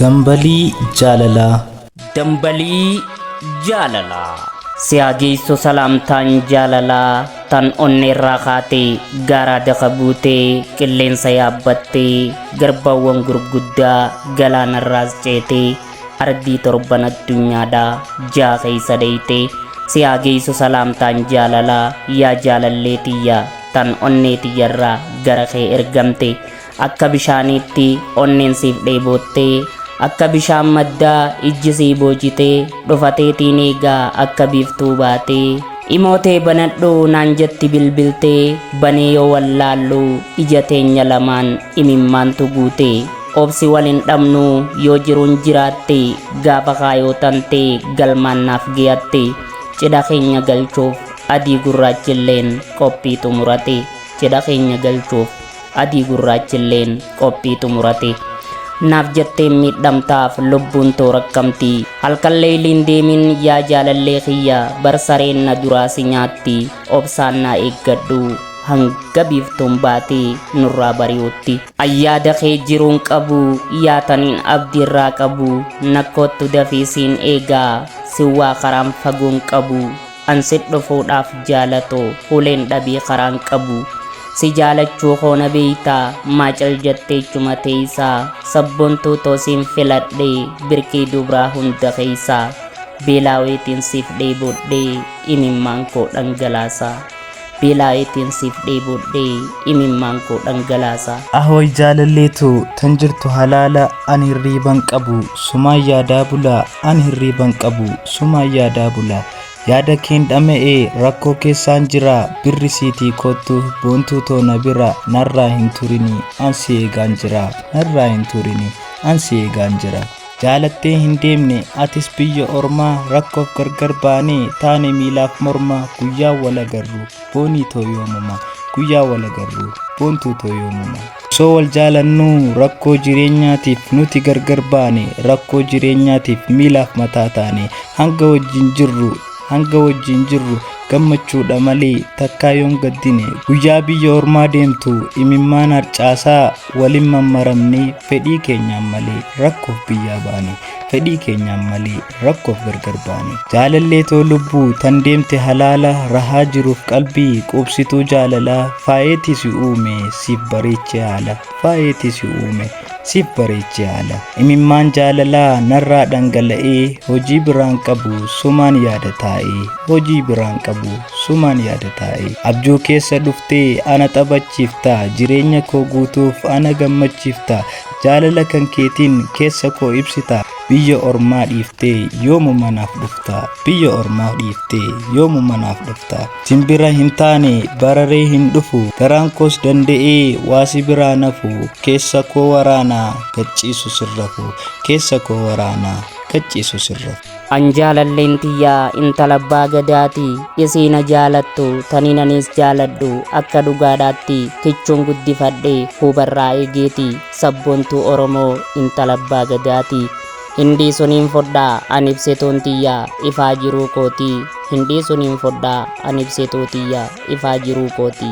Dambalii jaalalaa. Dambalii jaalalaa. Siyaa geessu salaamtaan jaalalaa tan onneerraa kaatee gaaraa dafa buutee qilleensa yaabbattee garbaawwan gurguddaa galaanarraas ceetee ardii torban addunyaadhaa jaa keessa dheeytee siyaa geessu salaamtaan jaalalaa yaa jaalallee tiyya tan onnee tiyyarraa gara kee ergamte akka bishaaniitti onneen siif dheebottee akka bishaan maddaa ijji sii boojitee dhufateetiin eegaa akka biiftuu baatee imootee banadhu naan jetti bilbiltee banee yoo wallaallu ija teenya lamaan imimmaantu guute obsi wal hin dhabnu yoo jiruun jiraatte gaafa kaayoo tantee galmaan naaf geeyatte cidha keenya galchuuf adii gurraachilleen qophii xumurate cidha keenya galchuuf adii gurraachilleen qophii xumurate naaf jetteen miidhamtaaf lubbuun too rakkamti halkan leeyliin deemin yaa jaalallee kiyya bar sareen na duraa si nyaatti obsaan naa eeggadhu hanga biiftuun baatee nurraa bari'utti ayyaada kee jiruun qabu yaataniin abdiirraa qabu nakkoottu dafii siin eegaa siwwaa karaan fagoon qabu an sit dhufuudhaaf jaalatoo huleen dhabii karaan qabu si jaalachuu koo na beeytaa maacal jetteechuma teeysaa sabboontuu too siin filadhe birkii dubraa hunda keeysaa beelaaweetiin siif dheebodhee imimmaan koo dhangalaasaa beelaaweetiin siif dheebodhee imimmaan koo dhangalaasaa. Ahoy jaalalleetu tan jirtu halaala ani hirriiban qabu sumaan yaadaa bulaa ani hirriiban qabu sumaan yaadaa bulaa yaada keen dhama'ee rakkoo keessaan jira birri siitii kottu boontuu too na bira narraa hin turini an si eegaan jira narraa hin turini an si eegaan jira. Jaalattee hin deemne atis biyya ormaa rakkoof gargar baanee taane miilaaf morma guyyaa wal agarru boonii too yoomuma guyyaa wal agarru boontuu too yoomuma. Osoo wal jaalannuu rakkoo jireenyaatiif nuti gargar baane rakkoo jireenyaatiif miilaaf mataa taane hanga wajjin jirru hanga wajjin jirru gammachuudha malee takkaa yoon gaddine guyyaa biyya ormaa deemtu imimmaan harcaasaa waliin mammaramnee fedhii keenyaan malee rakkoof biyyaa baane fedhii keenyaan malee rakkoof gargar baane jaalallee too lubbuu tan deemte halaala rahaa jiruuf qalbii quubsituu jaalalaa faayeeti si uume siif bareeche haala faayeeti si uume siif bareeche haala imimmaan jaalalaa narraa dhangala'ee hojii biraan qabu sumaan yaada taa'ee hojii biraan qabu sumaan yaada taa'ee abjuu keessa dhuftee ana taphachiifta jireenya koo guutuuf ana gammachiifta jaalala kan keetiin keessa koo ibsita biyya ormaa dhiiftee yoomuma naaf dhufta biyya ormaa dhiiftee yoomuma naaf dhufta simbira hin taane bararee hin dhufu garaan koos danda'ee waa si biraa nafu keessa koo waraanaa gacciisu sirrafu keessa koo waraanaa gacciisu sirrafu. An jaalalleen tiyyaa intala abbaa gadaati isiina jaalattu taniin anis jaaladhu akka dhugaadhaatti kichuun guddifadhe hubarraa eegeeti sabboontuu Oromoo intala abbaa gadaati. Hindii suniin fudhaa an ibsituun tiyyaa ifaa jiruu kooti. Hindii suniin fudhaa an ibsituu tiyyaa ifaa jiruu kooti.